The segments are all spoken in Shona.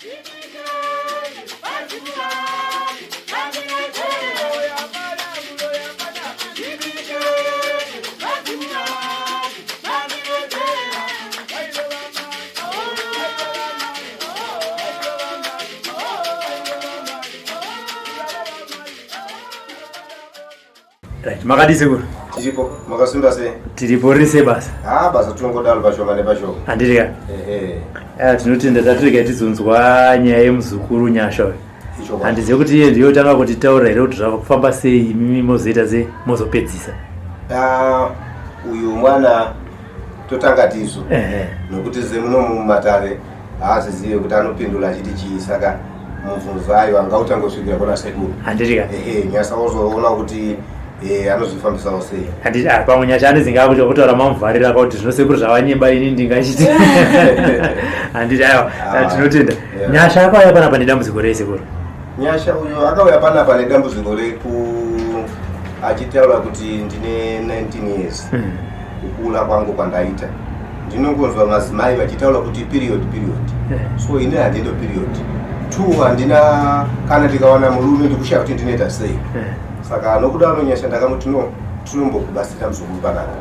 Right, makadii sekuru? Tiripo, makasimba sei? Tiripo rise basa. Ah, basa tinongodaro pashoma nepashoma. Handiti ka? Ehe. Ah, tinotenda tatirega tizonzwa nyaya yemuzukuru Nyasha uyu. Ichokwadi. Handizivi kuti iye ndiyo tanga kutitaurira here kuti zvakufamba sei imimi mozoita sei mozopedzisa. Ah, uyu mwana totanga tisu. Ehe. Nokuti semuno mumatare haazizive kuti anopindura achiti chii saka mubvunzo ayo angautangosvikira kuna sekuru. Handiti ka? Ehe, nyasa wozoona kuti eh, anozvifambisawo sei. Handiti ah, pamwe Nyasha anenge akuti kutaura mamuvharira kuti zvino sekuru zvavanyeba ini ndingachiti. Handiti aiwa, Ah, tinotenda. yeah. Nyasha akauya panapa nedambudziko rei sekuru? Nyasha uyo akauya panapa nedambudziko reku achitaura kuti ndine 19 years kukura kwangu kwandaita ndinongonzwa madzimai vachitaura kuti period period so ini handindo period two handina kana ndikawana murume ndikushaya kuti ndinoita sei saka nokudaro Nyasha ndakamuti no tinombokubatsira muzukuru panapa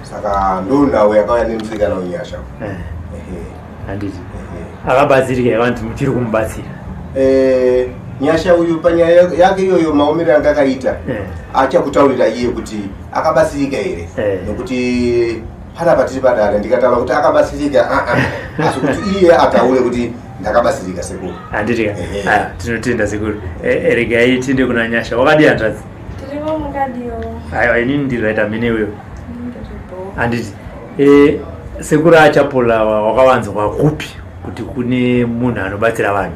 saka ndonhau yakauya nemusikana weNyasha. Ehe. Handiti Ehe. akabatsirika here vanhu muchiri kumubatsira? Eh, Nyasha uyu panyaya yake iyoyo maomero anga akaita achakutaurira iye kuti akabatsirika here nokuti panapa tiri padare ndikataura kuti akabatsirika aa asi kuti iye ataure kuti ndakabatsirika sekuru. Handiti ka? Ehe. Ah, tinotenda sekuru. Regai tiende kuna Nyasha. Wakadii hanzvadzi? Tiripo, mukadiwo? Aiwa, inini ndiri right amene uyo. Ndiripo. Handiti sekuru aChapola wakawanzwa kupi kuti kune munhu anobatsira vanhu?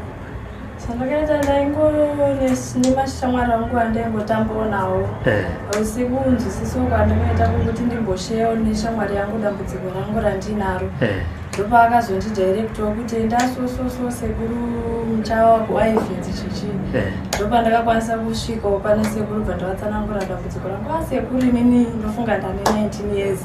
Zvandakaita ndaingo nemashamwari angu andaingotambawo nawo. Usiku nzwisiso kwandakaita kwekuti ndimbosheyawo neshamwari yangu dambudziko rangu randinaro. Ndopaakazondidirectawo kuti enda so so so sekuru muchawa kuIvens chichi. Ndopandakakwanisa kusvikawo pane sekuru bva ndavatsanangura dambudziko rangu. A sekuru, inini ndofunga ndane 19 years.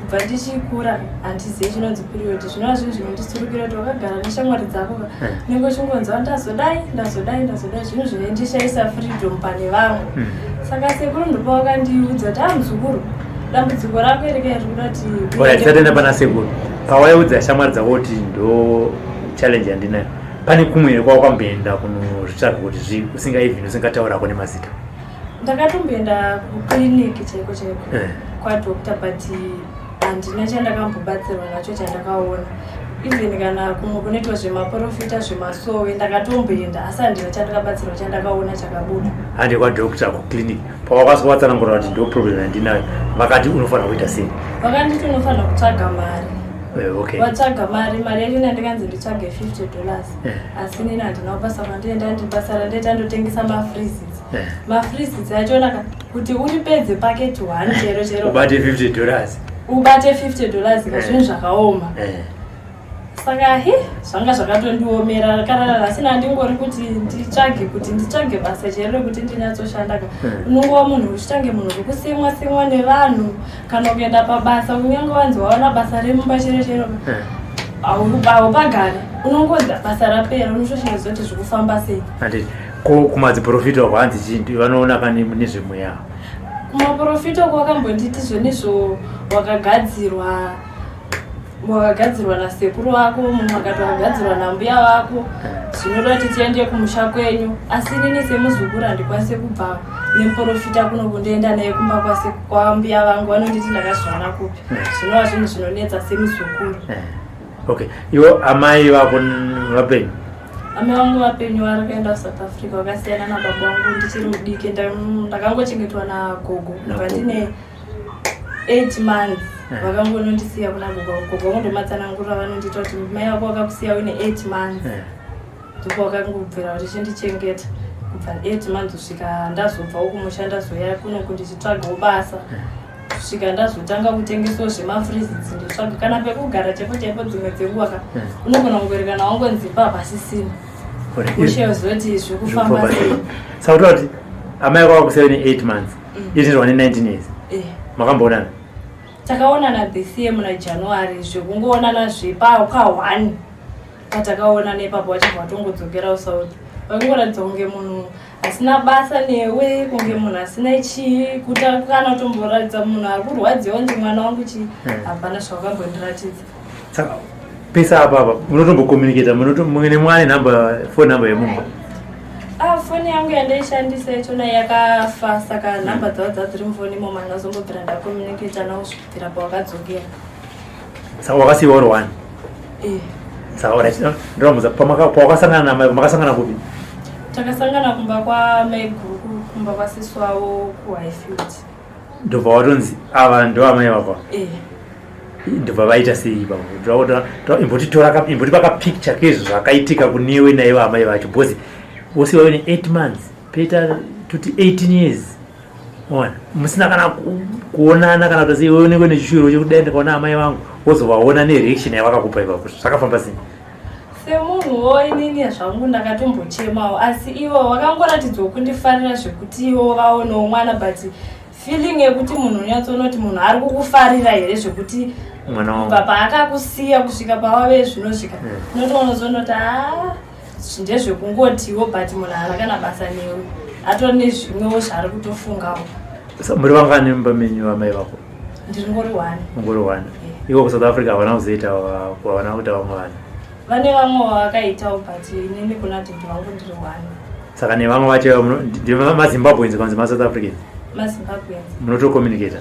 Kubva ndichikura handizivi chinonzi period, zvinova zvinhu zvinondisurukira kuti wakagara neshamwari dzako ka unenge uchingonzwa ndazodai, ndazodai, ndazodai, zvinhu zvinondishaisa freedom pane vamwe. Saka sekuru ndopavakandiudza kuti a muzukuru, dambudziko rako iri kai rikuda kuti Alright, tisatienda pana sekuru, pawaiudza shamwari dzako kuti ndo challenge yandinayo, pane kumwe here kwawakamboenda kunozvitsvaga kuti usinga even usingataurako nemazita? Ndakatomboenda kuclinic chaiko chaiko kwadoctor, but handina chandakambobatsirwa nacho chandakaona. Even kana kumwe kunoitwa zvemaprofita zvemasowe ndakatomboenda, asi handina chandakabatsirwa chandakaona chakabuda. Hande kwadoctor kuclinic, pawakazowatsanangura kuti ndo problem yandinayo, vakati unofanira kuita sei? Vakanditi unofanira kutsvaga mari. Okay. Watsvaga mari, mari yacho nandikanzi nditsvage $50. Asi nini handina basa kwandienda, ndi basa randoita ndotengesa mafreezits. Mafreezits achona ka kuti uripedze packet one chero chero ubate $50. Ubate $50 ka, zvinhu zvakaoma. Saka he zvanga zvakatondiomera kana nhasi ndingori kuti nditsvage kuti nditsvage basa chero rekuti ndinyatsoshanda ka. Unongova munhu uchitange munhu wekusemwa semwa nevanhu kana kuenda pabasa, kunyange wanzi wawana basa remumba chero chero haupagari, unongonzi basa rapera, unotoshingaziva kuti zvikufamba sei. Handiti ko kumadziprofita uko hanzi chii vanoona kane nezvemweya? Kumaprofita uko wakambonditi zvonizvo wakagadzirwa, wakagadzirwa nasekuru wako, mumwe akati wakagadzirwa nambuya vako, zvinoda kuti tiende kumusha kwenyu. Asi inini semuzukuru handikwanisi kubva nemuprofita kuno kundoenda naye kumba kwambuya vangu, vanonditi ndakazviwana kupi, zvinova zvinhu zvinonetsa semuzukuru. Okay, iwo amai vako vapenyu? Amai vangu vapenyu, vari kuSouth Africa, vakasiyana nababa vangu ndichiri mudiki. Ndakangochengetwa nagogo kubva ndine 8 months. Vakangonondisiya kuna gogo. Gogo vangu ndomatsanangurira vanondiita kuti mai vako vakakusiya uine 8 months. Ndipo vakangobvira vachindichengeta kubva 8 months kusvika ndazobvawo kumusha, ndazoya kunoku ndichitsvagawo basa, kusvika ndazotanga kutengesawo zvemafreezits, nditsvaga kana pekugara chaipo chaipo. Dzimwe dzenguva ka unogona kungoerekana wangonzi pa pasisina, ushayozoti zvikufamba sei. Saka kutora kuti amai vako vakusiya uine 8 months, izvi wane 19 years, makamboonana? Takaonana this year muna January, zvekungoonana zvepa ka1. Patakaonana ipapo vachibva vatongodzokera kuSouth. Vaingoratidza kunge munhu asina basa newe, kunge munhu asina chii, kuta kana kutomboratidza munhu ari kurwadziwa kuti mwana wangu chii, hapana zvavakambondiratidza. Saka pese apa apa munotombocommunicata mumwe nemumwe ane number, phone number yemumwe? Ah, foni yangu yandaishandisa yachona yakafa, saka nhamba dzavo dzadziri mufoni imomo handazombobvira ndacommunicata navo kubvira pawakadzokera. Saka wakasiyiwa uri one? Eh. Saka alright, ndoramudza pawakasangana namai, makasangana kupi? Takasangana kumba kwamaiguru, kumba kwasisi wavo kuHighfield. Ndobva watonzi ava ndo amai vako? Eh. Ndobva vaita sei ipapo? Imbotitora, imbotipa kapicture kezvo zvakaitika kunewe naivo amai vacho, because wosiwa une 8 months, peta toti 18 years ona musina kana kuonana kana kuti iwe unenge une chishuviro chekudai ndikaona amai vangu, wozovaona nereaction yavakakupa ipapo, zvakafamba sei? Semunhuwo inini zvangu ndakatombochemawo, asi ivo vakangoratidzawo kundifarira zvekuti ivo vaonewo mwana, but feeling yekuti munhu unyatsoona kuti munhu ari kukufarira here zvekuti mwana wangu kubva paakakusiya kusvika pawave zvinosvika, unotoona zonoti a ndezvekungotiwo, but munhu haana kana basa newe, atori nezvimwewo zvaari kutofungawo. Muri vangani mumba menyu amai vako? Ndiri ngori one. Ungori one. Iko kuSouth Africa havana kuzoita, havana kuita vamwe vanhu? Vane vamwe vavakaitawo, but inini kuna daddy vangu ndiri one. Saka nevamwe vacho maZimbabweans kanzi maSouth Africans? MaZimbabweans. Munotocommunicata?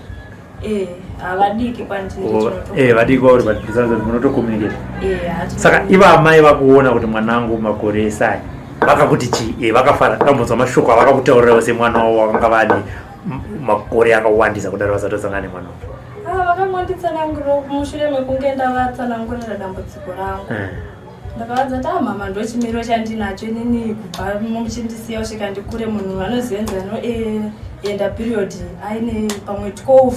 Eh, havadiki kwandiri. Vadiki kwauri, but munotocommunicata? Eh. Saka ivo amai vakuona kuti mwanangu makore esai, vakakuti chii? Vakafara? Kambonzwa mashoko avakakutaurirawo semwana wavo wakanga vane makore akawandisa kudaro vasati vasangana nemwana wavo? Ah, vakangonditsanangurira mushure mekunge ndavatsanangurira dambudziko rangu. Ndakavadza kuti, ah, mama, ndo chimiro chandinacho inini kubva muchindisiya kusvika ndikure. Munhu anozivenzi anoenda period aine pamwe 12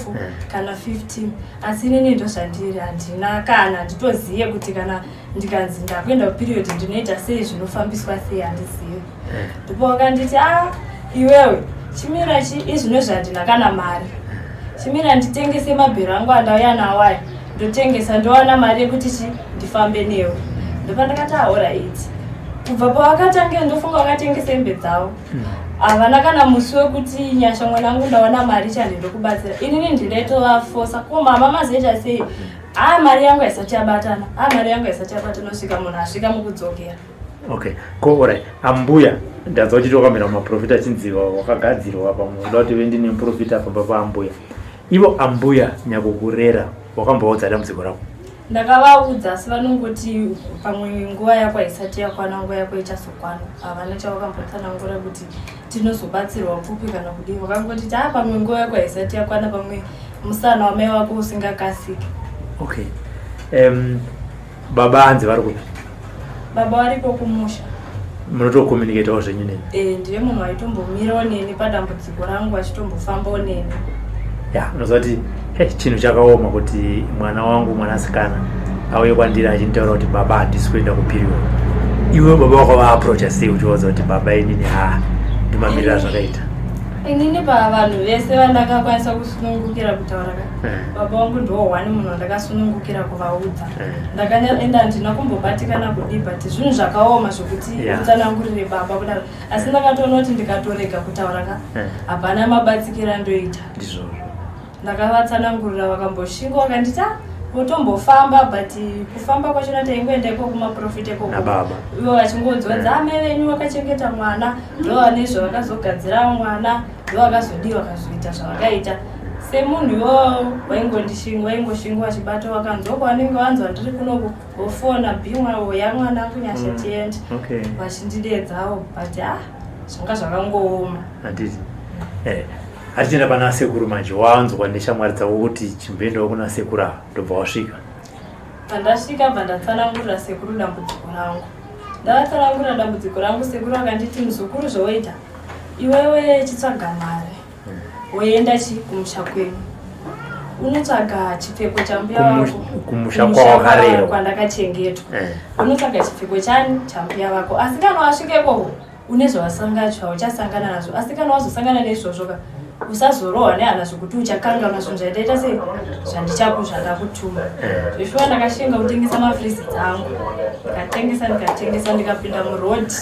kana 15, asi inini ndo zvandiri, handina kana handitoziye kuti kana ndikanzi ndakuenda kuperiod ndinoita sei, zvinofambiswa sei, handizivi. Ndipo vakanditi, a iwewe chimira chi izvino zvandina kana mari, chimira nditengese mabhero angu andauya nawo aya, ndotengesa ndowana mari yekuti chi ndifambe newe. Ndopandakati, alright. Kubva pavakatange, ndofunga vakatengesa hembe dzavo, havana kana musi wekuti, Nyasha mwanangu, ndawana mari, chande ndokubatsira. Inini ndindaitovafosa, ko mama mazoita sei? A mari yangu haisati yabatana, a mari yangu haisati yabatana, kusvika munhu asvika mukudzokera. Okay, ko alright, ambuya ndanzwa uchiti wakamira mumaprofita achinzi wakagadzirwa pamwe uda kuti vendi nemuprofita pamba paambuya. Ivo ambuya nyakukurera wakambovaudza dambudziko rako? Ndakavaudza, asi vanongoti pamwe nguva yako haisati yakwana, nguva yako ichazokwana. Havana chavakambotsanangura kuti tinozobatsirwa kupi kana kudii. Vakangoti ta pamwe nguva yako haisati yakwana, pamwe musana wamai wako usingakasiki. Okay, baba hanzi vari kupi? Baba variko kumusha. Munotocommunicatawo zvenyu neni? E, ndiye munhu waitombomirawo neni padambudziko rangu, achitombofambawo neni. Ya, unoziva kuti hey, chinhu chakaoma kuti mwana wangu mwanasikana auye kwandiri achinditaura kuti baba handisi kuenda kuperiod. Iwe baba wako vaapproacha sei uchivaudza kuti baba inini ha ndimamirira zvakaita? Inini pavanhu vese vandakakwanisa kusunungukira kutaura ka, baba vangu ndo one munhu wandakasunungukira kuvaudza. Ndakaenda, handina kumbobatikana kudii, but zvinhu zvakaoma zvokuti utsanangurire baba kudaro, asi ndakatoona kuti ndikatorega kutaura ka, hapana mabatsikiro andoita. Ndizvozvo. Ndakavatsanangurira, vakamboshinga, vakanditi, "Ah, votombofamba," but kufamba kwachona taingoenda iko kumaprofita ikoko nababa. Ivo vachingonzwa, amai venyu vakachengeta mwana, ndo vane zvavakazogadzira mwana, ndo vakazodii, vakazoita zvavakaita. Semunhu iwowo waingondishinga, waingoshinga vachibata, vakanzwa kwavanenge vanzwa ndiri kunoku, vofona bhimwa ya mwana kunyasha, tiende, vachindidedzawo, but ah, zvanga zvakangooma. Handiti hatichienda pana sekuru manje. Wanzwa neshamwari dzako kuti chimboendawo kuna sekuru ava, ndobva wasvika. Pandasvika, bva ndatsanangurira sekuru dambudziko rangu. Ndavatsanangurira dambudziko rangu, sekuru vakanditi, muzukuru, zvoita iwewe chitsvaga mari, woenda chi kumusha kwenyu, unotsvaga chipfeko chambuya vako. Kumusha kwawakarerwa. Kwandakachengetwa. Unotsvaga chipfeko chani, chambuya vako, asi kana wasvika ikoko une zvawasanga zvauchasangana nazvo, asi kana wazosangana neizvozvo ka, Usazorohwa nehana zvekuti uchakanganwa zvinhu zvandaita sei zvandichaku zvandakutuma. Zveshuwa ndakashinga kutengesa mafreezits angu. Ndikatengesa ndikatengesa ndikapinda muroad.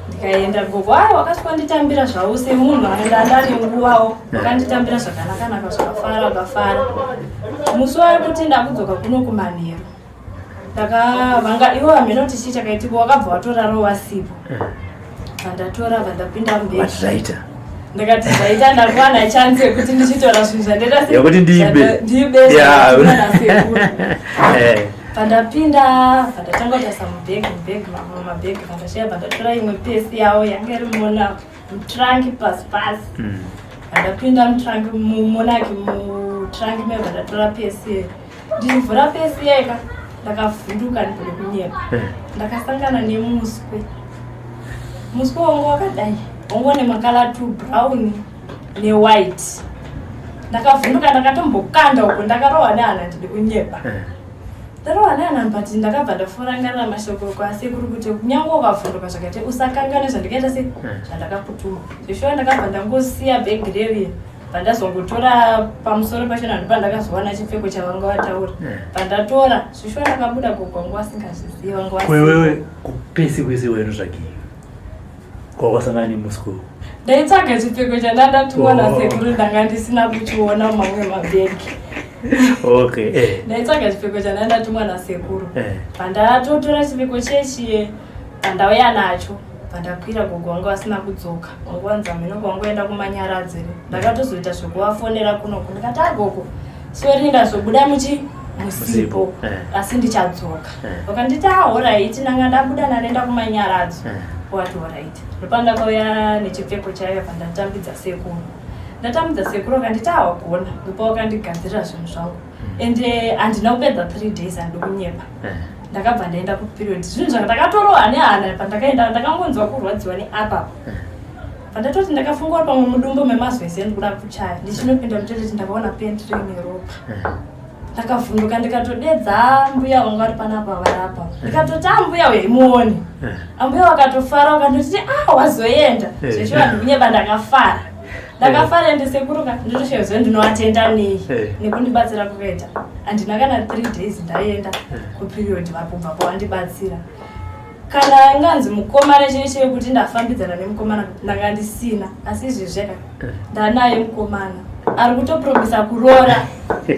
Ndikaenda gogo ai wakasvika nditambira zvavo semunhu anoenda ane nguvawo. Wakanditambira zvakanakanaka zvakafara vakafara. Musi wekuti ndakudzoka kuno kumanheru. Ndakavanga ivo hameno kuti chii chakaitika wakabva watoraro wasipo. Vandatora vandapinda mubhegi. Zvaita. Ndakati zvaita ndakuwana chance yekuti ndichitora zvinhu zvandaita se yekuti ndiibe. Ndiibe. Yeah. Eh. Pandapinda pandatanga kutarisa mubhegi mubhegi mamwe mabhegi pandashaya pandatora imwe pesi yavo yanga iri muna mutranki pasi pasi. Pandapinda mutranki mumonaki mutranki me pandatora pesi Ndichivhura pesi yeka ndakavhunduka ndikode kunyepa. Eh. Ndakasangana nemuswe. Muswe wangu wakadai. Wangu une makala two brown newhite. Ndakavhunduka ndakatombokanda uko ndakarohwa nehana ndidi kunyepa. Eh. Ndarohwa nehana but ndakabva ndaforangarira mashoko kwasekuru kuti kunyange ukavhunduka zvakaite usakangane zvandikaita se eh. zvandakakutuma. Zveshuwa ndakabva ndangosiya bhegi reriya. Pandazongotora pamusoro pachona ndopandakazowana chipfeko chavanga vataura. Eh. Pandatora zvishuwa ndakabuda gogo wangu vasingazvizivi vanga vasi. Wewe kupesi kwese wainotsvagei? Kwawakasangana nemusiko? Ndaitsvaga chipfeko chandandatumwa oh. nasekuru ndanga ndisina kuchiona mumamwe mabhegi. Okay. Eh. Ndaitsvaga chipfeko chandandatumwa nasekuru. Eh. Pandatotora chipfeko chechiye pandauya nacho Pandakwira gogo vanga vasina kudzoka wangu wanzi hameno kwangoenda kumanyaradzo here ndakatozoita zvekuvafonera kunoku ndikati agogo ah, sori ndazobuda muchi musipo eh. asi ndichadzoka eh. vakanditi ahoraiti ah, ndanga ndabuda ndanenda kumanyaradzo eh. wati horaiti ndopandakauya nechipfeko chaiyo pandatambidza sekuru ndatambidza sekuru vakanditi awagona ah, ndopa wakandigadzirira zvinhu zvangu ende handina kupedza three days handidi kunyepa ndakabva ndaenda kuperiod zvinhu zvaka ndakatorohwa nehana pandakaenda ndakangonzwa kurwadziwa neapa pandatoti ndakafunga uri pamwe mudumbu memazwese ndikuda kuchaya ndichinopinda mutoilet ndakaona penti riine ropa ndakavhunduka ndikatodedza mbuya vanga vari panapa varapa ndikatoti ambuya uya imuone ambuya vakatofara vakandotiti ah wazoenda zvechivanhu ndikunyeba ndakafara ndakafara ende sekuru ka ndotoshayiwa zuva ndinovatenda nei eh. nekundibatsira kukaita handina kana three days ndaenda eh. kuperiod vapobva pawandibatsira kana inganzi mukomana chii chii kuti ndafambidzana nemukomana ndanga ndisina asi izvezvi ka eh. ndanaye mukomana ari kutopromisa kuroora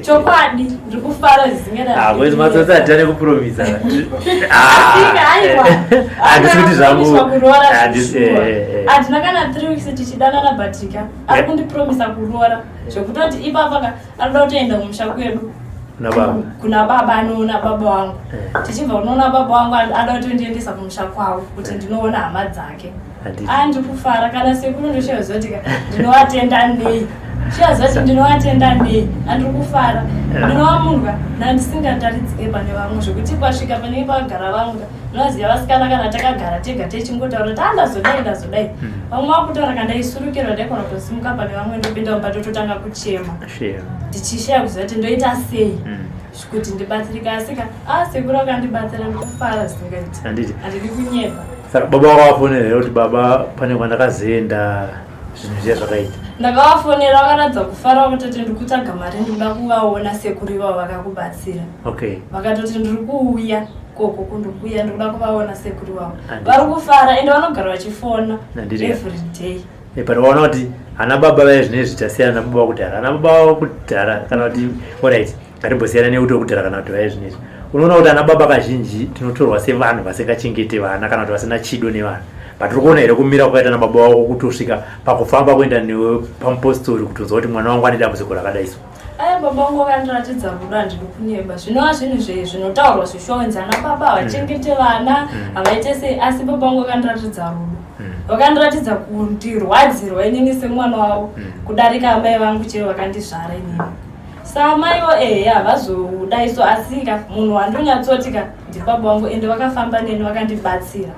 chokwadi ndiri kufara zvisingaita matsotsi hatitane kupromisa aiwa handisi kuti zvangu handina kana three weeks tichidanana batika ari kundipromisa kuroora zvekutoti ipapa ka anoda kutoenda kumusha kwedu kuna baba anoona baba wangu eh. tichibva kunoona baba wangu ada kutondiendesa kumusha kwavo kuti eh. ndinoona hama dzake Ah, ndikufara kana sekuru ndoshaziva kuti ndinovatenda nei shaziva kuti ndinovatenda nei andiri kufara ndinova munhu ka ndandisingataridzike pane vamwe zvekuti pasvika panenge pagara vamwe ka ndinoziva vasikana kana takagara tega techingotaura kuti andazodai ah, ndazodai hmm. vamwe vakutaura ka ndaisurukirwa ndaikona kutosimuka pane vamwe ndopinda mumba tototanga kuchema ndichishaya kuziva kuti ndoita sei hmm. kuti ndibatsirike asika ah sekuru akandibatsira ndikufara zvisingaiti handiti handidi kunyepa saka baba wakavafonera here kuti baba pane kwandakazoenda zvinhu zviya zvakaita ndakavafonera vakaratidza kufara vakatoti ndiri kutsvaga mari ndikuda kuvaona sekuru ivavo vakakubatsira okay vakatoti ndiri kuuya koko kundikuuya ndikuda kuvaona sekuru ivavo vari kufara ende vanogara vachifona every day Eh, but waona kuti ana baba vaye zvinezvi tasiyana nababa vakudhara ana baba vakudhara kana kuti orit ngatimbosiyana nekuti wekudhara kana kuti vaye zvinezvi unoona kuti ana baba kazhinji tinotorwa sevanhu vasingachengete vana kana kuti vasina chido nevana but uri kuona here kumira kwakaita nababa wako kutosvika pakufamba kuenda newe pamupostori kutonzwa kuti mwana wangu ane dambudziko rakadai so aya baba vangu vakandiratidza rudo handidi kunyeba zvinova zvinhu zvinotaurwa zvishonzi ana baba havachengete vana mm. havaite sei asi baba vangu vakandiratidza rudo mm. vakandiratidza kundirwadzirwa inini semwana wavo mm. kudarika amai vangu chero vakandizvara inini saamaiwo ehe havazodai so asika munhu wandonyatsotika ndibaba vangu ende vakafamba neni vakandibatsira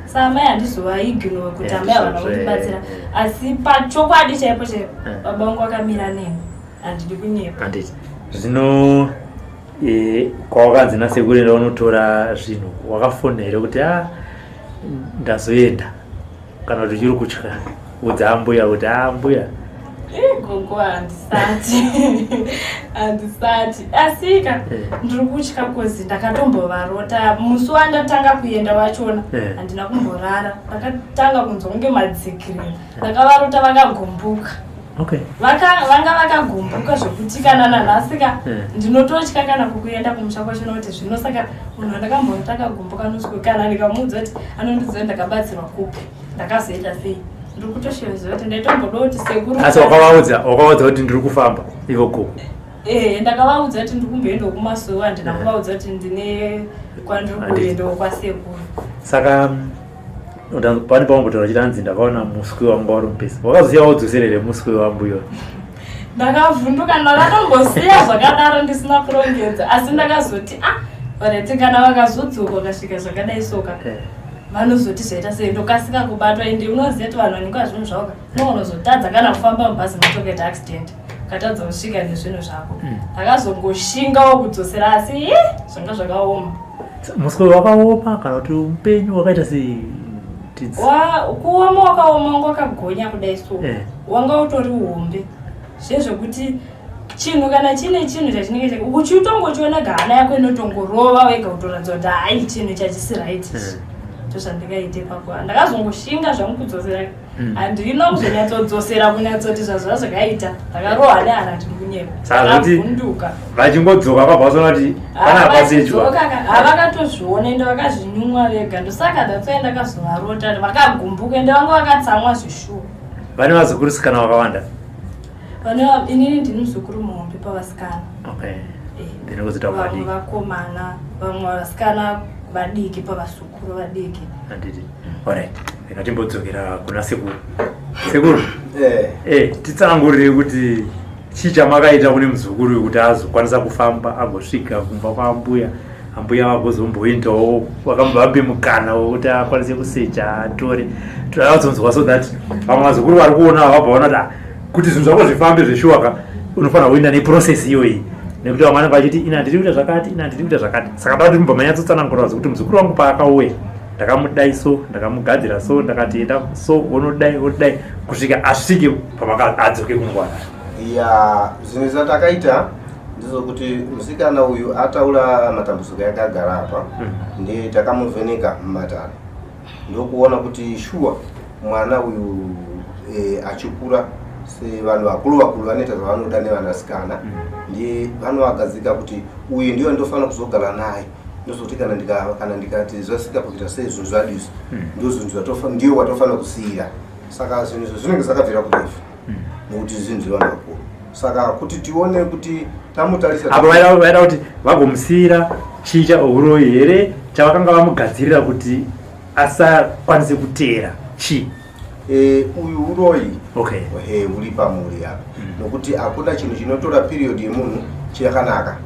saamai handizovaignore kuti amai havana kundibatsira asi pachokwadi chaipo chaipo baba vangu vakamira neni handidi kunyepa handiti zvino e, kwawakanzi nasekuru enda unotora zvinhu wakafona here kuti a ah, ndazoenda kana kuti uchiri kutya udza ambuya kuti a ah, ambuya eh, Gogo handisati handisati asika Eh. ndiri kutya kozi ndakatombovarota musi wandatanga kuenda wachona Eh. handina kumborara ndakatanga kunzwa kunge madzikirira ndakavarota vakagumbuka Okay. Vanga vakagumbuka zvekuti kana nanhasika Eh. ndinototya kana kukuenda kumusha kwacho nokuti zvino saka munhu wandakamborota akagumbuka noswe kana ndikamuudza kuti anondiziva ndakabatsirwa kupi ndakazoita sei ndiri kutoshevedza kuti ndaitomboda kuti sekuru Asi wakavaudza kuti ndiri kufamba ivo gogo. Eh, ndakavaudza kuti ndiri kumboendawo kumasuwa handina kuvaudza kuti ndine kwandiri kuendawo kwasekuru. Saka pane pawambotaura uchiti hanzi ndakaona muswe wangu wari mupesa. Wakazoziva waudzosera here muswe wambuyo? Ndakavhunduka ndakatombosiya zvakadaro ndisina kurongedza asi ndakazoti ah vareti kana vakazodzoka vakasvika zvakadai soka vanozoti zvaita sei ndokasika kubatwa ende unoziva kuti vanhu vanenge vazvinhu zvavo ka unogona kana kufamba mubhazi motokuita accident ukatadza kusvika nezvinhu zvako. Ndakazongoshingawo kudzosera asi ii zvanga zvakaoma. Muswe wakaoma kana kuti mupenyu wakaita sei? Tidzi. Kuoma wakaoma wanga wakagonya kudai so wanga utori hombe zvezvekuti chinhu kana chine chinhu chachinenge chake uchitongochiona gahana yako inotongorova wega kutoratidza kuti hai chinhu chachisi right ichi. Ndozvandingaite ipapo ndakazongoshinga zvangu kudzosera handina kuzonyatsodzosera kunyatsoti zvazva zvakaita ndakarohwa nehana ndiri kunyepa Saka zvoti ndakavhunduka vachingodzoka vabva vazoona kuti pana pasechwa. Havakatozviona ende vakazvinyumwa vega ndosaka that's why ndakazovarota vakagumbuka ende vanga vakatsamwa zvishuwa. Vane vazukuru sikana vakawanda? Vane inini ndini muzukuru muhombe pavasikana. Okay. Then kuzoita Vamwe vadiki. vakomana vamwe vasikana vadiki pavazukuru vadiki. Handiti. Alright. Rega timbodzokera kuna sekuru. Sekuru. Titsanangurire kuti chii chamakaita kune muzukuru uyu kuti azokwanisa kufamba agosvika kumba kwaambuya, ambuya vagozomboendawo vakambovape mukana wekuti akwanise kusecha atore. Toda kuzonzwa so that vamwe vazukuru vari kuona vabva vaona kuti kuti zvinhu zvako zvifambe zveshuwa ka unofanira kuenda neprocess iyoyi nekuti vamwe vanenge vachiti ina handiri kuita zvakati ina handiri kuita zvakati. Saka ndoda kuti mubva manyatsotsanangura kuti muzukuru wangu paakauya ndakamudai so ndakamugadzira so ndakati enda so wonodai wonodai kusvika asvike pamaka adzoke kungwana. Ya zvinhu zvatakaita ndezvekuti musikana uyu ataura matambudziko yakagara apa ndiye takamuvheneka mumatare ndokuona kuti shuwa mwana uyu achikura sevanhu vakuru vakuru vanoita zvavanoda nevanasikana ndiye vanovagadzika kuti uyu ndiyo ndofanira kuzogara naye ndozoti kana ndikati zvasvika pakuita sei zvinhu zvadizvo ndozvinhu ndiyo watofanira kusiyira. Saka zvinhu izvo zvinenge zvakabvira kurefu nekuti zvinhu zvevanhu vakuru. Saka kuti tione kuti tamutarisa apo vaida kuti vagomusiyira chii chahuroyi here chavakanga vamugadzirira kuti asakwanise kuteera chii? Uyu uroyi uri pamhuri apa nokuti hakuna chinhu chinotora period yemunhu chakanaka.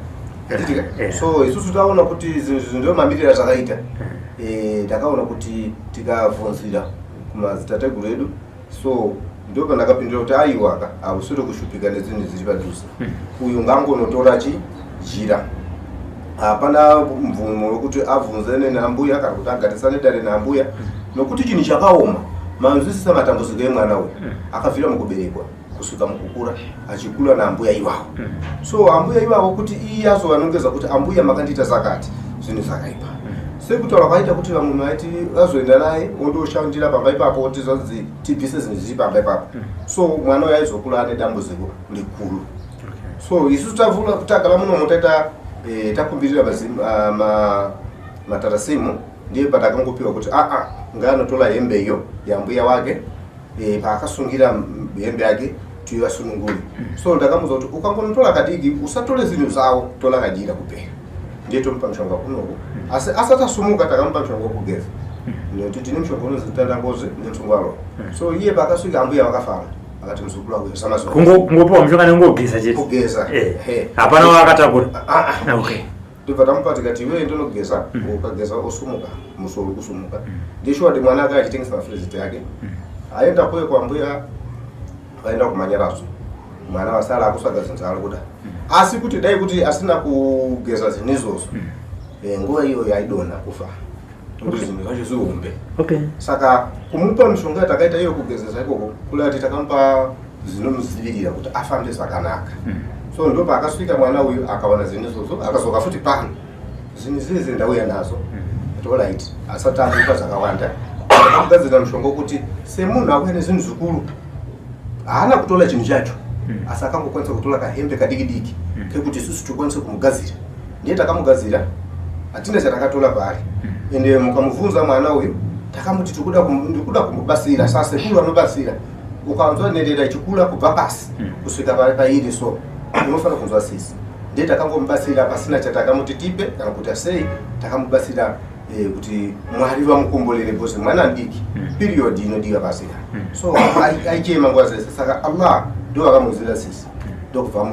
Handitika? So isusu taona kuti zvinhu izvi ndio mamiriro azvakaita. Takaona kuti tikabvunzira kumadzitateguru edu so ndo pandakapindura kuti aiwaka hausiri kushupika nezvinhu zviri padhuze. Uyu ngangonotora chi jira. Hapana mvumo wekuti abvunze nenambuya kana kuti agarisane dare nambuya nokuti chinhu chakaoma manzwisisa matambudziko emwana uyu akabvira mukuberekwa kusvika mukukura achikura naambuya ivavo. So ambuya ivavo kuti iye azovanongedza kuti ambuya makandiita zakati zvinhu zvakaipa. Sekutaura kwaita kuti vamwe maiti vazoenda naye wondoshandira pamba ipapo oti zvanzi tibvise zvinhu zviri pamba ipapo. So mwana uyu aizokura ane dambudziko rikuru. So isusu tagara munomu taita takumbirira matarasimu ndiye patakangopiwa kuti aa ngaanotora hembe iyo yambuya wake paakasungira hembe yake tivasunungure. So ndakamuudza kuti ukangonotora kadiki usatore zvinhu zvavo tora kajira kupera. Ndiye tomupa mushonga kunoku. Asi asati asumuka takamupa mushonga wekugeza. Nekuti tine mushonga unonzi tandangozi nemutsungwaro. So iye paakasvika ambuya vakafara. Akati muzukuru wangu samazuva. Kungopiwa mushonga nekungogeza chete. Kugeza. Hapana waakatakura. Ndobva tamupa tikati iwewe ndinogeza, ukageza osumuka, musoro kusumuka. Ndishuwa kuti mwana ake achitengesa mafiriji ake. Aenda kuye kwambuya vaenda kumanyaradzo. Mwana wasara akutsvaga zvinhu zvaari kuda. Asi kuti dai kuti asina kugeza zvinhu izvozvo, nguva iyoyo aidonha kufa. Nokuti zvinhu zvacho zvihombe. Saka kumupa mishonga yatakaita iyo kugezesa ikoko, kule ati takamupa Zvinomudzivirira kuti afambe zvakanaka. So ndopaakasvika mwana uyu akawana zvinhu izvozvo, akazoka futi pano zvinhu zvese ndauya nazvo. Alright, asati amupa zvakawanda, akamugadzirira mushonga wekuti semunhu auya nezvinhu zvikuru, haana kutora chinhu chacho, asi akangokwanisa kutora kahembe kadiki diki kekuti isusu tikwanise kumugadzira. Ndiye takamugadzira, hatina chatakatola paari. Ende mukamubvunza mwana uyu, takamuti ndikuda kumubatsira sasekuru anobatsira. Ukanzwa nherera ichikura kubva pasi kusvika pairi, so unofanira kunzwa sisi. Ndiye takangomubatsira pasina chatakamuti tipe kana kuti sei. Takamubatsira kuti Mwari vamukomborere, because mwana mudiki, period inodiwa pasika. So aichema nguva dzese, saka Allah ndo vakamunzwira sisi, ndokubva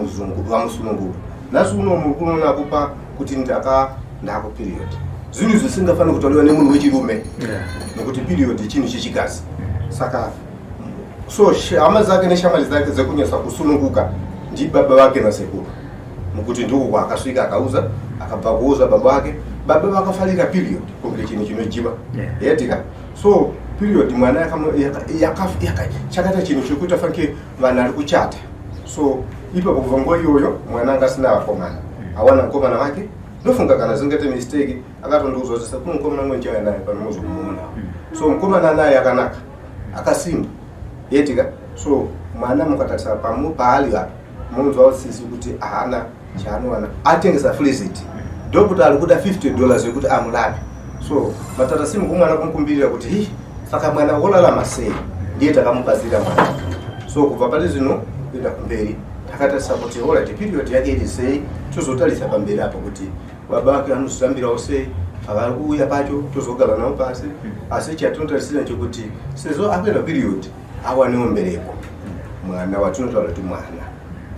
vamusunungura. Nhasi uno muri kunoona kupa kuti ndaka ndako period, zvinhu zvisingafaniri kutauriwa nemunhu wechirume, nekuti period chinhu chechikadzi. Saka so hama dzake neshamwari dzake dzekunyatsa kusununguka ndibaba vake nasekuru, mukuti ndiko kwaakasvika akauza. Akabva kuuza baba vake, baba vakafarira period kunge chinhu chinojiva. Yetika so period mwana chakaita chinhu chekuita fanike vanhu ari kuchata. So ipapo kubva nguva iyoyo mwana anga asina vakomana, awana mukomana wake. Ndofunga kana zingaite mistake, akatondiudza kuti sekuru, mukomana mwe ndichauya naye pano muzomuona. So mukomana naye akanaka, akasimba, yetika. So mwana mukatarisa pamu paali apa, munzwa usisi kuti haana chaanowana, atengesa Freezit, ndokuti ari kuda $50 yekuti amurape. So matarasimu kumwana kumukumbirira kuti hi, saka mwana wolalama sei? Ndiye takamubatsira mwana. So kubva pari zvino kuenda kumberi, takatarisa kuti alright, period yake iri sei, tozotarisa pamberi apo kuti baba vake vanozvitambirawo sei pavari kuuya pacho, tozogara navo pasi. Asi chatinotarisira chekuti sezvo akuenda period, awanewo mbereko, mwana watinotaura kuti mwana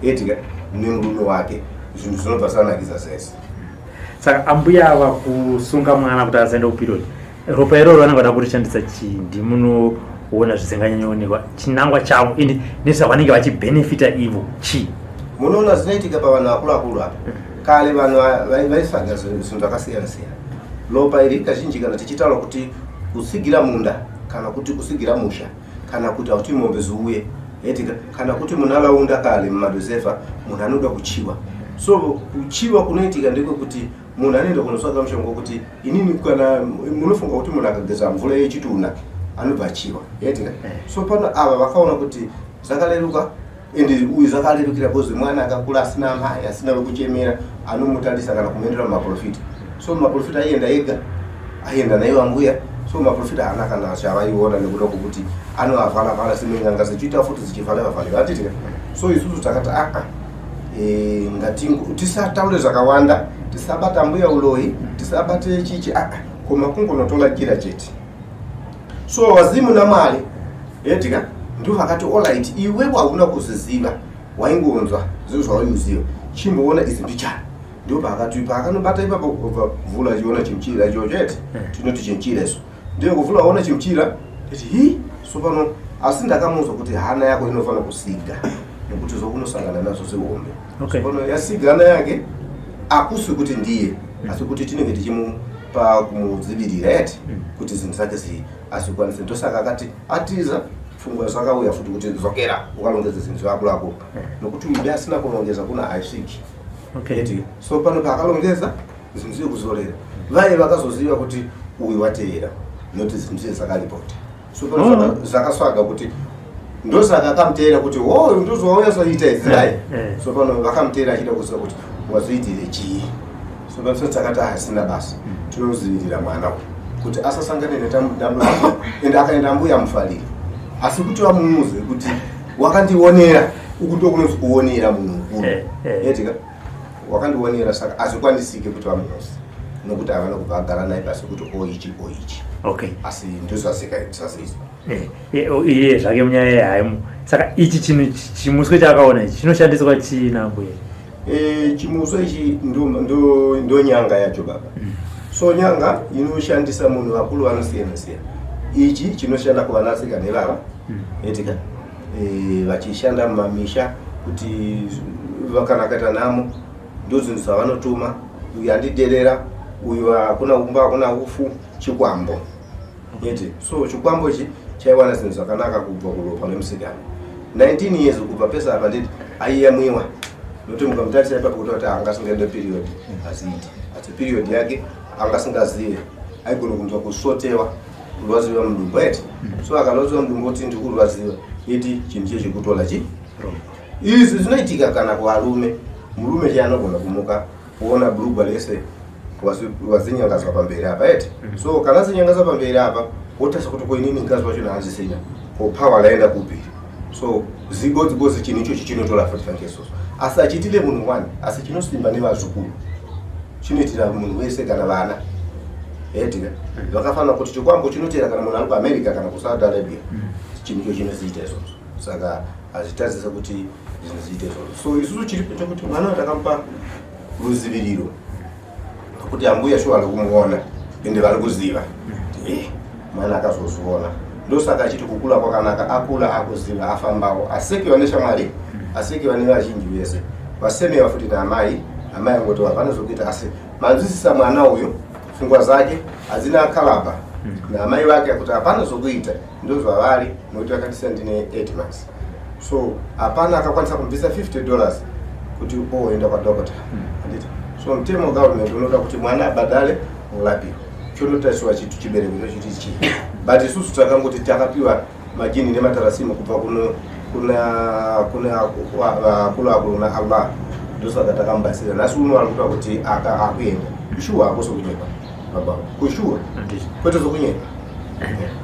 etika nemurume wake, zvinhu zvinobva zvanakisa zvese. Saka ambuya ava kusunga mwana kuti asaenda kuperiod, ropa iroro vanenge vada kurishandisa chii? Ndimunoona zvisinganyanyoonekwa chinangwa chavo ende nezvavanenge vachibhenefita ivo chii? Munoona zvinoitika pavanhu vakuru akuru apa. Kare vanhu vaitsvaga zvinhu zvakasiyana siyana. Ropa iri kazhinji kana tichitaura kuti kutsigira munda kana kuti kutsigira musha kana kuti hauti mombe ziuye, etika, kana kuti munharaunda kare mumadozevha munhu anoda kuchiwa. So kuchiwa kunoitika ndekwekuti munhu anoenda kunotsvaga mushonga wekuti inini kana munofunga kuti munhu akageza mvura yechituna anobva achiwa, yetika. So pano ava vakaona kuti zvakareruka, ende uyu zvakarerukira because mwana akakura asina amai, asina wekuchemera anomutarisa kana kumuendera mumaprofita. So mumaprofita aienda ega, aienda naiwo ambuya. So maprofita haana kana chavaiona nekuda kwokuti anoavhala vhala semenganga dzichiita futi dzichivhala vhavhaliwa, atitika. So isusu takati aa, ngati tisataure zvakawanda, tisabata mbuya uloyi, tisabate chichi, aa, koma kungonotora jira chete. So wazimu namwari, yetika, ndo vakati alright, iwe wauna kuzviziva, waingonzwa zvinhu zvawaiuziva, chimboona izi mbichana. Ndo paakati paakanobata ipapo, kubva vhula achiona chimuchira icho chete. Tinoti chimuchira isu, ndiyo kuvhula waona chimuchira titi hi. So pano asi ndakamuudza kuti hana yako inofanira kusiga nekuti zvokunosangana nazvo zihombe. So pano yasiga hana yake, akusi kuti ndiye, asi kuti tinenge tichimupa kumudzivirira yeti kuti zvinhu zvake azvikwanise. Ndosaka akati atiza, pfungwa zvakauya futi kuti dzokera ukalongedza zvinhu zvakuru akuru, nokuti uyu asina kurongeza kuna haisviki. Eti, so pano paakalongeza zvinhu zviri kuzorera, vaye vakazoziva kuti uyu wateera noti zvinhu zviye zvakaripota. So pano zvakasvaga kuti ndosaka akamuteera kuti o ndozvauya zvaita idzi dai. So pano vakamuteera achida kuziva kuti wazoitire chii. So pano so takati hasina basa, tinozivirira mwana uyu kuti asasangane nedambudziko. Ende akaenda mbuya mufarire, asi kuti vamuudze kuti wakandionera, uku ndokunonzi kuonera munhu mukuru. Etika, wakandionera, saka hazvikwanisike kuti vamuudze nokuti havana kubva agara naye pasi kuti oichi oichi. Asi ndozvasika zvazizwa. Iye zvake munyaya yehaimu. Saka ichi chinhu chimuswe chaakaona ichi chinoshandiswa chii nambuya? Chimuswe ichi ndo nyanga yacho baba. So nyanga inoshandisa munhu vakuru vanosiyana siyana. Ichi chinoshanda kuvanasikana nevava, etika, vachishanda mumamisha kuti kana akaita nhamo ndo zvinhu zvavanotuma: uyu andiderera, uyu hakuna umba, hakuna ufu, chikwambo, eti. So chikwambo ichi chaiwana zvinhu zvakanaka kubva kuropa remusikana. 19 years kubva pese apa nditi aiyamwiwa nokuti mukamutarisa ipapo kuti kuti anga asingaende period aziiti asi period yake anga asingazive aigona kunzwa kusvotewa kurwadziwa mudumbu eti so akarwadziwa mudumbu oti ndikurwadziwa iti chinhu chiye chekutola chi izvi zvinoitika kana kuvarume murume chiye anogona kumuka kuona bhurugwa rese wazinyangadzwa pamberi apa eti so kana zinyangadzwa pamberi apa wotarisa kuti ko inini mukadzi wacho naanzisina ko power raenda kupi so zigodzigozi chinhu ichochi chinotora 45 yesos asi achiitire munhu one asi chinosimba nevazukuru chinoitira munhu wese kana vana etika vakafanira kuti chikwambo chinotera kana munhu ari kuAmerica kana kuSaudi Arabia chinhu icho chinoziita izvozvo saka hazvitadzise kuti zvinhu zviite izvozvo so isusu chiripo chekuti mwana takamupa ruziviriro kuti ambuya shuwa vari kumuona ende vari kuziva eh, mwana akazozviona ndosaka achiti kukula kwakanaka akula akuziva afambawo asekiwa neshamwari asekiwa nevazhinji vese vasemewa futi naamai amai angoti hapana zvokuita asi manzwisisa mwana uyu pfungwa zake hadzina kalaba naamai vake kuti hapana zvokuita ndozvavari nokuti vakandisiya ndine 8 months so hapana akakwanisa kubvisa $50 kuti oenda kwadokota handiti so mutemo wegovernment unoda kuti mwana abhadhare urapiwa chonotariswa chitu chibereko chochiti chii but isusu takangoti takapiwa majini nematarasimu kubva kuno kuna kuna vakuru akuru na Allah ndosaka takamubatsira nhasi uno ari kuta kuti aka akuenda shuwa hakusi kunyepa baba kushuwa kwete zvokunyepa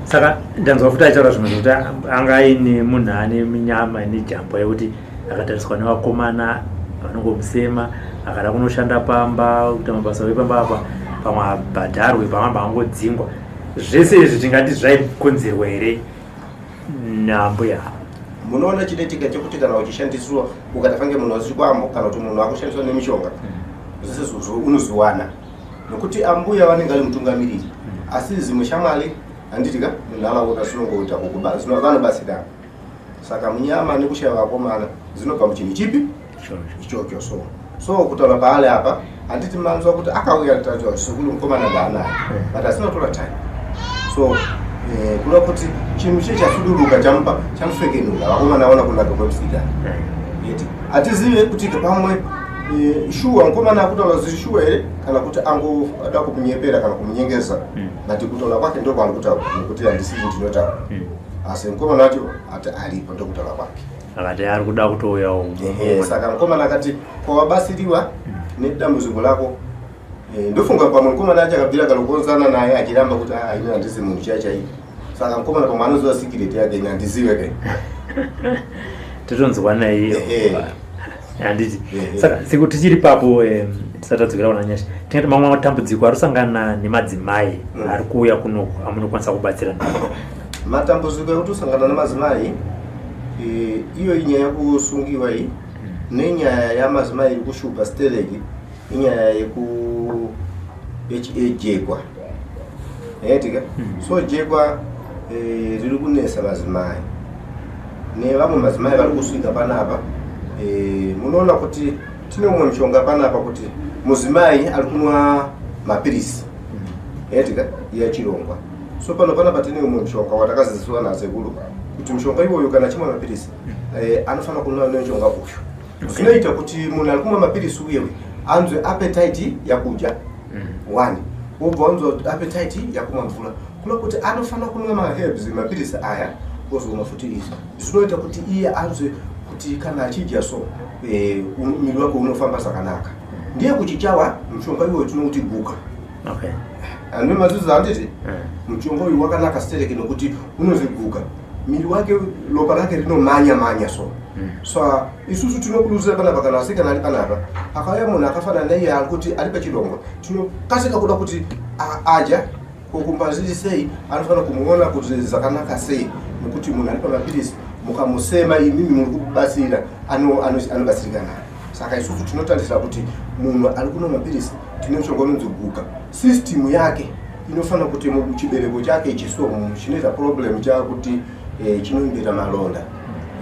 saka ndanzwa futi achitaura zvimwe zvekuti anga aine munhu ane minyama ine jambo yekuti akatariswa nevakomana vanongomusema akada kunoshanda pamba kuita mabasa epamba apa pamwe abhadharwe pamwe amba angodzingwa zvese izvi tingati zvaikonzerwa here nambuya munoona chinoitika chekuti kana uchishandiswa ukatafange munhu wazikwambo kana kuti munhu akushandiswa nemishonga zvese zvozvo unoziwana nokuti ambuya vanenge vari mutungamiriri asi zimwe shamwari handiti ka munharaunda zvinongoita vanobatsirana saka munyama nekushaya vakomana dzinobva muchinhu chipi ichocho so so kutaura paari apa handiti manzwa kuti akauya taura sekuru mukomana ndaanaye but asina kutora time so eh, kuda kuti chinhu chiye chasuduruka chamupa chamufekenura vakomana vaona kunaka kwemusikana yeti hatizive kuti pamwe eh, shuwa mukomana akutaura zviri shuwa here kana kuti angoda kumunyepera kana kumunyengeza but kutaura kwake ndokwaari kutaura nekuti handisii ndinotaura asi mukomana wacho ati aripo ndokutaura kwake akati ari kuda kutouyawo saka mukomana akati kwawabasiriwa nedambudziko lako Eh, ndofunga pamwe mukomana acho akabvira kanokonzana naye achiramba kuti ah, ini handisi munhu chai chai saka mukomana pamwe anoziva secret yake ini handizive ke totonzwa naye handiti saka siku tichiri papo tisati tadzokera kuna Nyasha tingati mamwe matambudziko ari kusangana nemadzimai ari kuuya kunoku amunokwanisa kubatsira nawo matambudziko ekuti usangana nemadzimai eh, iyo inyaya yekusungiwa iyi nenyaya yamadzimai iri kushupa stereki inyaya yeku yejekwa etika so jekwa eh, riri kunetsa madzimai nevamwe madzimai vari kusvika panapa eh, munoona kuti tine umwe mushonga panapa kuti mudzimai ari kunwa mapirisi etika yechirongwa so pano panapa tine umwe mushonga watakaziviswa nasekuru kuti mushonga iwoyo kana achimwa mapirisi eh, anofanira kunwa nemushonga uyu zvinoita kuti munhu ari kumwa mapirisi uyewe anzwe appetite yakudya one wobva wanzwa appetite yakumwa mvura kuda kuti anofanira kunwa maherbs mapirisi aya ozomwa futi izvi zvinoita kuti iye anzwe kuti kana achidya so eh, muviri wake unofamba zvakanaka ndiye kuchichawa mushonga iwoyo tinouti guka okay ane mazuzu handiti mushonga uyu wakanaka stereki nokuti unoziguka miri wake ropa rake rinomanya manya so so isusu tinokurudzira panapa kana asikana ari panapa akauya munhu akafanana naiye ari kuti ari pachirongwa tinokasika kuda kuti adya kokumba zviri sei anofanira kumuona kuti zvakanaka sei nokuti munhu ari pamapirisi mukamusema imimi muri kubatsira anobatsirika naye saka isusu tinotarisira kuti munhu ari kunwa mapirisi tine mushonga unonzi guka system yake inofanira kuti muchibereko chake chiso chinoita problem chakuti eh, chinoimbeta malonda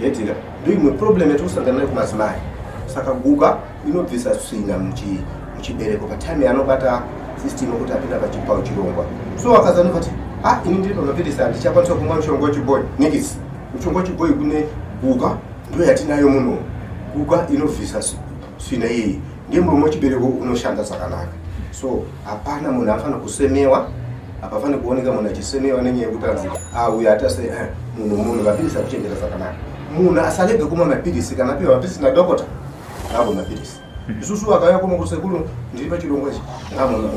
yetika ndo imwe problem yatiri kusangana nayo kumadzimai saka guka inobvisa tsvina muchibereko patime yaanobata system yekuti apinda pachipau chirongwa so akazanova kuti ah ini ndiri pamapirisi handichakwanisa kumwa mushonga wechibhoyi nikisi mushonga wechibhoyi kune Guka ndo yatinayo muno. Guka inobvisa svina iyi, ndiye muromo wechibereko unoshanda zvakanaka. So hapana munhu anofanira kusemewa, hapafaniri kuoneka munhu achisemewa nenyaya yekuti anzi auya atase eh, munhu munhu mapirisi akuchengeta zvakanaka. Munhu asarege kumwa mapirisi kana apiwa mapirisi nadokota, ngaamwe mapirisi. Isusu vakauya kuno kusekuru, ndiri pachirongwa ichi,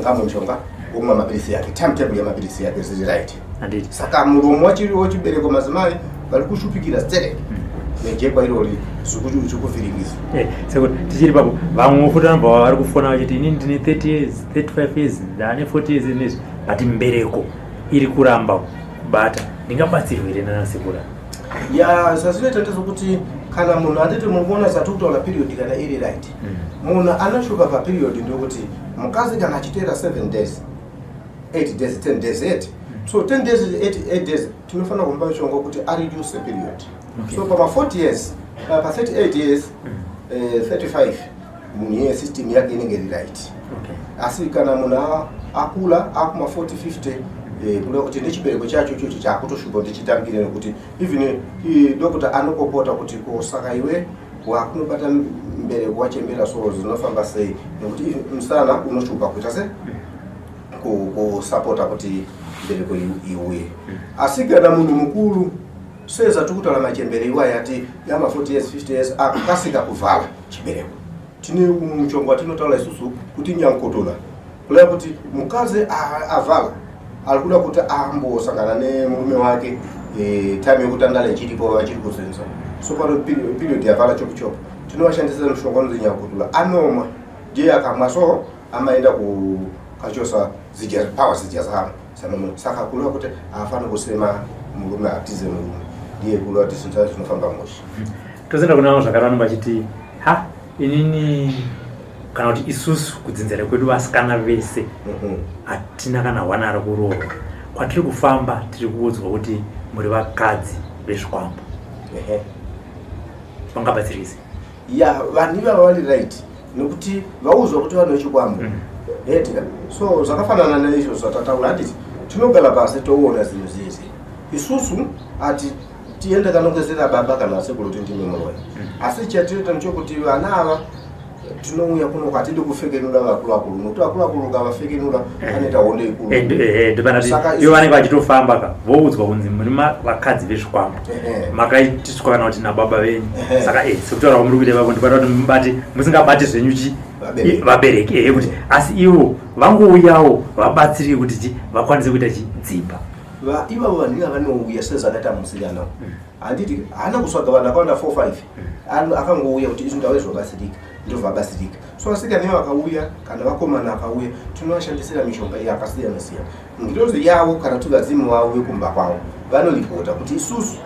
ngamwe mushonga womwa mapirisi yake, timetable yamapirisi yake ziri right. Handiti. Saka muromo wachibereko, madzimai vari kushupikira sterek nejekwa irori zvikuvhiringisa. Sekuti tichiri papo, vamwe futi vanobva vari kufona vachiti, "Inini ndine 30 years, 35 years, ndane 40 years inezvi, but mbereko iri kuramba kubata, ndingabatsirwe here nanasekura?" Ya, zvazvinoita ndezvokuti kana munhu, handiti muri kuona zati kutaura period, kana iri right, munhu anoshupa paperiod, ndokuti mukadzi kana achiteera 7 days, 8 days, 10 days, 8, so 10 days, 8 days, tinofanira kumupa mushonga kuti areduce period. So pama 40 years, pa 38 years, 35, munhu iye system yake inenge iri right. Asi kana munhu akula akuma 40, 50, kuda kuti nechibereko chacho chocho chaakutoshupa kuti chitambire, nekuti even dokota anopopota kuti, "Ko saka iwe wakunobata mbereko wachembera, so zinofamba sei?" Nekuti even musana unoshupa kuita se kusapota kuti mbereko iuye. Asi kana munhu mukuru, sezatiri kutaura, machembere iwaya ati yama 40 years, 50 years, akukasika kuvhala chibereko, tine mushonga watinotaura isusu kuti nyankotola, kureva kuti mukadzi avhala ari kuda kuti ambosangana nemurume wake, time yekutandala ichiripo, vachiri kuzenza. So pano period yavhala chopu chopu, tinovashandisira mushonga unonzi nyankotola. Anomwa, ndiye akamwa so amaenda kukachosa zija power zija zamo sanomo. Saka kureva kuti haafani kusema murume, atize murume, ndiye kureva kuti zvinhu zvacho zvinofamba mushe. Tozoenda kuna vamwe zvakare vanenge vachiti, "Ha, inini kana kuti isusu kudzinza kwedu vasikana vese hatina kana hwana ari kuroorwa. Kwatiri kufamba tiri kuudzwa kuti muri vakadzi vezvikwambo." Vangabatsirisi? Ya, vanhu ivava vari right, nekuti vaudzwa kuti vanhu vechikwambo hetika. So zvakafanana neizvo zvatataura, handiti tinogara pasi toona zvinhu zvizi. Isusu ati tiende kanongezera baba kana sekuru kuti ndimi muroyi, asi chatinoita ndechokuti vana ava tinouya kuno, hatidi kufekenura vakuru vakuru, nokuti vakuru vakuru ukavafekenura anoita hondo ikuru. Ndopanati Saka ivo vanenge vachitofamba ka, voudzwa kunzi muri vakadzi vezvikwambo, makaitiswa kana kuti nababa venyu. Saka sekutaura kwamuri kuita ipapo, ndibata kuti mubate musingabati zvenyu chi Vabereki. Vabereki, kuti asi ivo vangouyawo vabatsirike kuti chi vakwanise kuita chi dzimba. Ivavo vanhu ivava vanouya sezvakaita musikana, handiti haana kutsvaga vanhu akawanda 4, 5. Akangouya kuti izvi ndauya zvobatsirika, ndobvabatsirika. So vasikana ivo vakauya kana vakomana akauya, tinovashandisira mishonga iyi yakasiyana siyana. Ngirozi yavo kana kuti vadzimu vavo vekumba kwavo vanoripota kuti isusu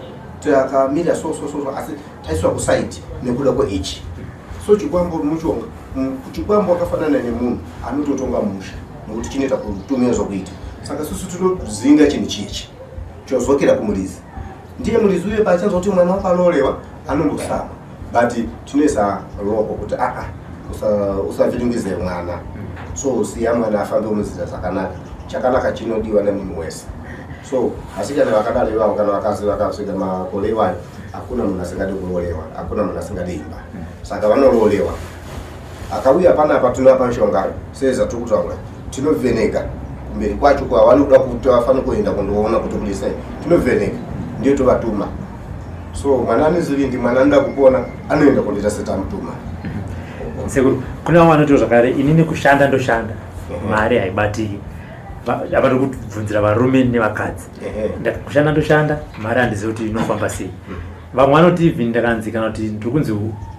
takamira so so so so, asi taiswa kuside nekuda kweichi. So chikwambo mushonga. Chikwambo wakafanana nemunhu anototonga musha, nekuti chinoita kutumira zvokuita. Saka isusu tinodzinga chinhu chichi, chozokera kumuridzi. Ndiye muridzi uye paachanzwa kuti mwana wako anorewa, anombosama, but tinoisa roko kuti aa, usavhiringidze mwana, so siya mwana afambe munzira zvakanaka. Chakanaka chinodiwa nemunhu wese. So asi kana vakadaro ivavo, kana vakazi vakasvika makore iwayo, hakuna munhu asingadi kurolewa, hakuna munhu asingadi imba, saka vanorolewa. Akauya panapa, tinovapa mishonga sezvatiri kutaura, tinovheneka kumberi kwacho kwavanoda kuti vafanire kuenda kundoona kuti kuri sei. Tinovheneka, ndiyo tovatuma. So mwana ane zvivindi, mwana anoda kupona, anoenda kundoita setamutuma. Sekuru, kune vamwe vanotiwo zvakare, "Inini kushanda ndoshanda, mari haibatiki." Apa tiri kubvunzira varume nevakadzi. "Kushanda ndoshanda, mari handizivi kuti inofamba sei." Vamwe vanoti, "Even ndakanzi kana kuti ndiri kunzi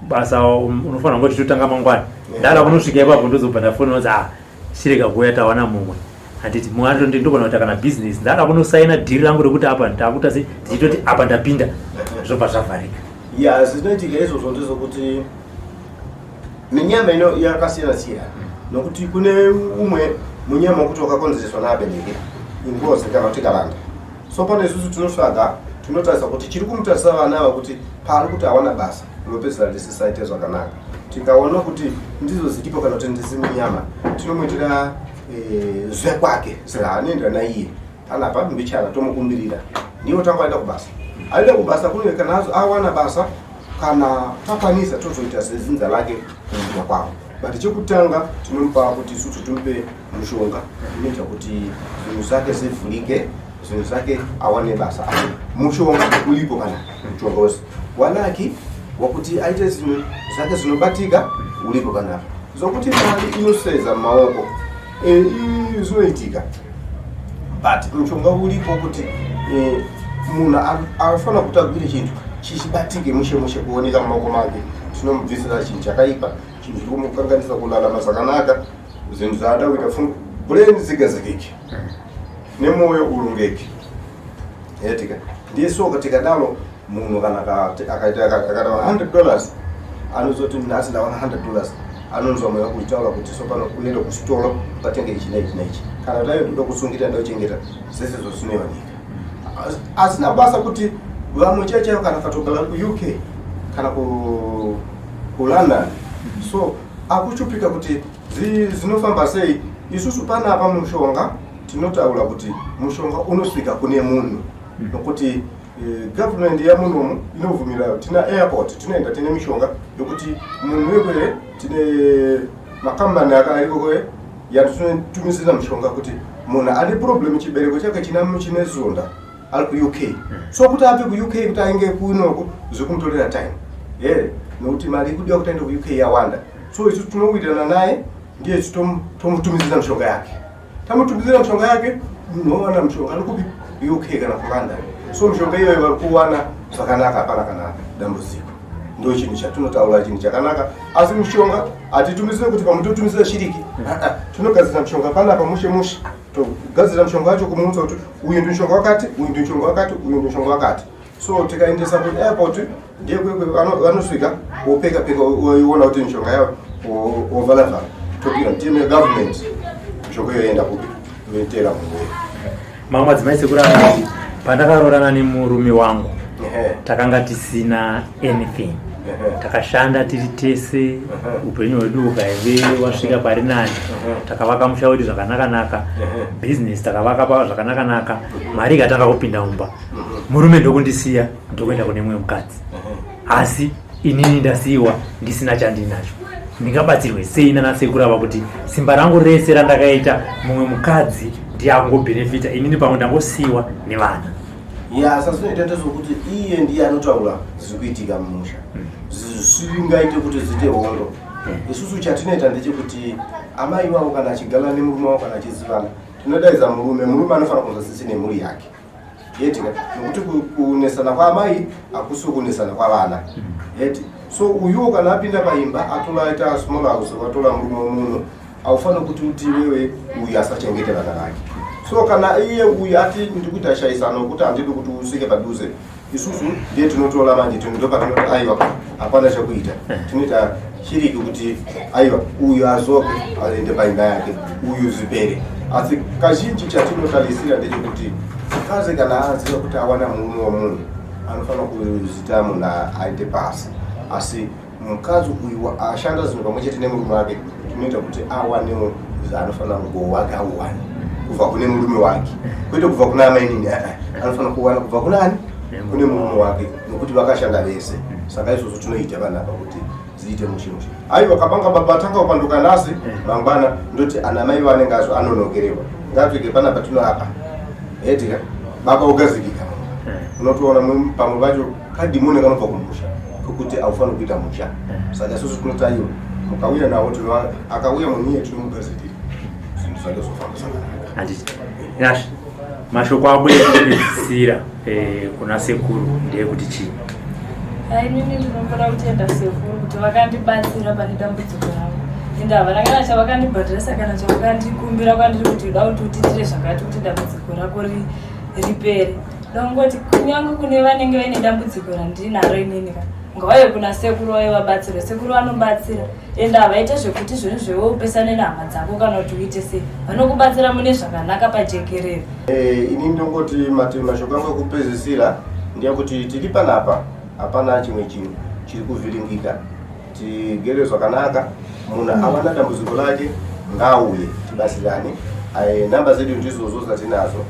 basa unofanira kunge tichitotanga mangwana, ndada kunosvika ipapo ndozobva ndafona kunzi, ah, chirega kuuya, tawana mumwe." Handiti mumwe anototi, "Ndogona kuita kana business, ndada kunosaina dhiri rangu rekuti apa ndakuita sei, tichitoti apa ndapinda, zvobva zvavharika." Ya, zvinoitika izvozvo ndezvokuti minyama ino yakasiyana siyana, nokuti kune umwe munyama wekuti wakakonzereswa naabereki, ingozi kana kuti karanda. So pano isusu tinotsvaga, tinotarisa kuti chiri kumutarisa vana ava kuti paari kuti hawana basa rinopedzisira risisaite zvakanaka. Tikaona kuti ndizo ziripo kana kuti ndisi munyama, tinomuitira zvekwake zvaanoendera naiye panapa mbichana, tomukumbirira, ndiwo tanga aenda kubasa. Aenda kubasa kune kana awana basa, kana takwanisa tozoita sezinza lake kuita kwavo. But chekutanga tinomupa kuti isusu timupe mushonga unoita kuti zvinhu zvake zvivhurike, zvinhu zvake awane basa. Asi mushonga uripo, kana mushonga wese wanaki wakuti aite zvinhu zvake zvinobatika uripo panapa. Zvokuti mari inoseza mumaoko, zvinoitika, but mushonga uripo kuti munhu anofanira kuti agwire chinhu chichibatike mushe mushe kuoneka mumaoko make. Tinomubvisira chinhu chakaipa, chinhu chiri kumukanganisa kurarama zvakanaka, zvinhu zvaada kuita, brain dzigadzikike nemwoyo urongeke yetika. Ndiye soka tikadaro, munhu kana akaita akata $100, anozoti, "Nhasi ndawana $100." Anonzwa mweya kuchitaura kuti, "Sopano uende kusitoro ukatenge ichi neichi neichi." Kana kuti, "Ayo ndoda kusungira, ndochengeta zvese." Zvozvinowanika, asina basa kuti vamwe chaivo chaivo kana katogara kuUK kana kuLondon, so akuchupika kuti zinofamba sei. Isusu panapa mushonga tinotaura kuti mushonga unosvika kune munhu, nokuti government yamunomu inobvumira. Tina airport, tinoenda tine mishonga yokuti munhu wekwere, tine makambani arikokoe yatinotumisira mushonga kuti munhu ane problem, chibereko chake chine zonda, ari kuUK, so kuti abve kuUK kuti ainge kunoko zvekumutorera time ye, nokuti mari ikudiwa kuti aende kuUK yawanda. So isu tinowirirana naye, ndiye tomutumizira mishonga yake. Tamutumizira mishonga yake, munhu owana mushonga ari kupi, UK kana kuLondon. So mishonga iyoyo vari kuwana zvakanaka, hapana kana dambudziko. Ndo chinhu chatinotaura, chinhu chakanaka. Asi mishonga hatitumisire kuti pamutotumisira shiriki. Ah, ah, tinogadzira mishonga panapa mushe mushe, togadzira mishonga yacho kumuudza kuti uyu ndi mushonga wakati, uyu ndi mushonga wakati, uyu ndi mushonga wakati. So tikaendesa kuairport, ndiye vanosvika wopeka peka, woiona kuti mishonga yavo, wovhalavhala, topira tine government, mishonga iyo yoenda kupi, yoitera munhu uyo. Mamwe madzimai, sekuru, anoti, "Pandakaroorana nemurume wangu, takanga tisina anything. Takashanda tiri tese, upenyu hwedu hukaive wasvika pari nani. Takavaka musha wedu zvakanaka-naka, bhizinesi takavaka pa zvakanaka-naka. Mari ikatanga kupinda mumba, murume ndokundisiya, ndokuenda kune mumwe mukadzi. Asi inini ndasiyiwa ndisina chandinacho. Ndingabatsirwe sei nana sekuru ava, kuti simba rangu rese randakaita, mumwe mukadzi ndiye akungobhenefita, inini pamwe ndangosiyiwa nevana?" Ya, sazvinoita ndezvokuti iye ndiye anotaura zviri kuitika mumusha, zvisingaite kuti zviite hondo. Isusu chatinoita ndechekuti amai vavo kana achigara nemurume wavo, kana achizivana, tinodaidza murume. Murume anofanira kunzwa tsitsi nemhuri yake yetika, nokuti kunesana kwaamai hakusi kunesana kwavana yeti. So uyuwo kana apinda paimba, atola aita small house, watora murume wemunhu, haufaniri kuti uti wewe uyu asachengete vana vake. So kana iye uyu ati, "Ndikuita shaisano kuti handidi kuti usvike padhuze," isusu ndiye tinotora manje, ndopatinoti, "Aiwa, hapana chekuita." Tinoita chiriki kuti, "Aiwa, uyu azoke aende paimba yake, uyu zvipere." Asi kazhinji chatinotarisira ndechekuti mukadzi kana aziva kuti awana murume wemunhu, anofanira kuzita munhu aite pasi. Asi mukadzi uyu ashanda zvinhu pamwe chete nemurume wake, tinoita kuti awanewo zvaanofanira, mugowo wake auwane kubva kune murume wake, kwete kubva kuna amainini. Anofanira kuwana kubva kuna ani? Kune murume wake, nokuti vakashanda vese. Saka izvozvo tinoita vanapa kuti ziite mushe mushe. Aiwa, kabanga baba tanga kupanduka nhasi, mangwana ndoti ana mai vanenge azo anonokerewa, ngatsvike panapa tinoapa etika baba ugazikika. Unotoona pamwe pacho kadhimoni kanobva kumusha kokuti haufaniri kuita musha. Saka isusu tinoti, aiwa, mukauya nawo, akauya munhu iye, tinomugadzirira zvinhu zvake zvofamba zvakanaka. Handiti Yash, mashoko ako ekupedzisira kuna sekuru ndeyekuti chii? Inini ndinofanira kutenda sekuru kuti vakandibatsira pane dambudziko rangu, ende havana kana chavakandibhadharisa kana chavakandikumbira kwandiri kuti uda kuti utiitire zvakati kuti dambudziko rako ripere. Ndongoti kunyange kune vanenge vaine dambudziko randinaro inini ka, ngavauye kuna sekuru vauye vabatsirwe. Sekuru vanobatsira, ende havaite zvekuti zvinhu zvewe upesane nehama dzako kana kuti uite sei. Vanokubatsira mune zvakanaka pajekerere. Ini ndongoti mati mashoko angu ekupedzisira ndeyekuti tiri panapa, hapana chimwe chinhu chiri kuvhiringika, tigere zvakanaka. Munhu awana dambudziko lake ngaauye tibatsirane. Namba dzedu ndizozo dzatinazo,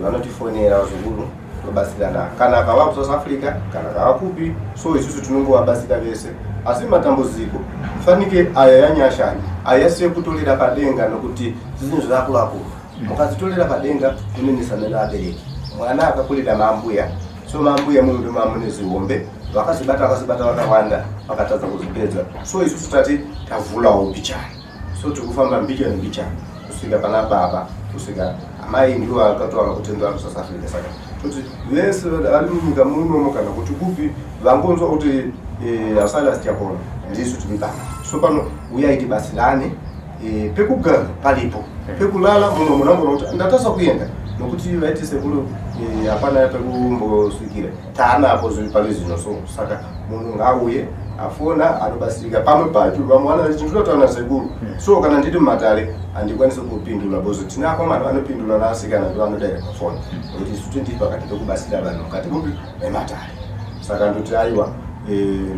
vanotifonera vazukuru. Tobatsirana kana akava kuSouth Africa, kana akava kupi, so isusu tinongovabatsira vese. Asi matambudziko fanike aya yanyashani aya sekutorera padenga, nokuti zvinhu zvakuru akuru mukazitorera padenga munonesana nevabereki. Mwana akakurira mambuya, so mambuya munhu ndomamune zihombe, vakazibata vakazibata vakawanda, vakatadza kuzipedza. So isusu tati tavhulawo mbichana, so tiri kufamba mbichana mbichana kusvika pana baba, kusvika amai ndivo vakataura kuti ndo vari kuSouth Africa. Saka toti vese vari munyika munomo kana kuti kupi vangonzwa kuti Silas Chakona, ndisu tiri pano. So pano uyai tibatsirane. Pekugara palipo, pekulala muno munangona kuti ndatasa kuenda nokuti vaiti sekuru hapana pekumbosvikira taanapo zviri pari zvino. So saka munhu ngaauye afona, anobatsirika. Pamwe pacho vamwe vana ndinotaura nasekuru, so kana ndiri mumatare handikwanisi kupindura because tine akomana vanopindura naasikana ndo vanodaira pafoni, nokuti isu tindiri pakati pekubatsira vanhu mukati mupi mematare. Saka ndoti aiwa,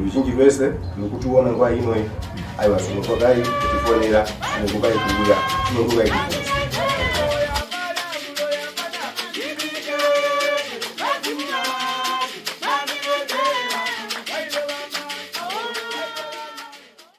ruzhinji rwese ruri kutiona nguva inoi, aiwa, zvinokokai kutifonera, tinonguva yekuuya, tinonguva yekubvunza.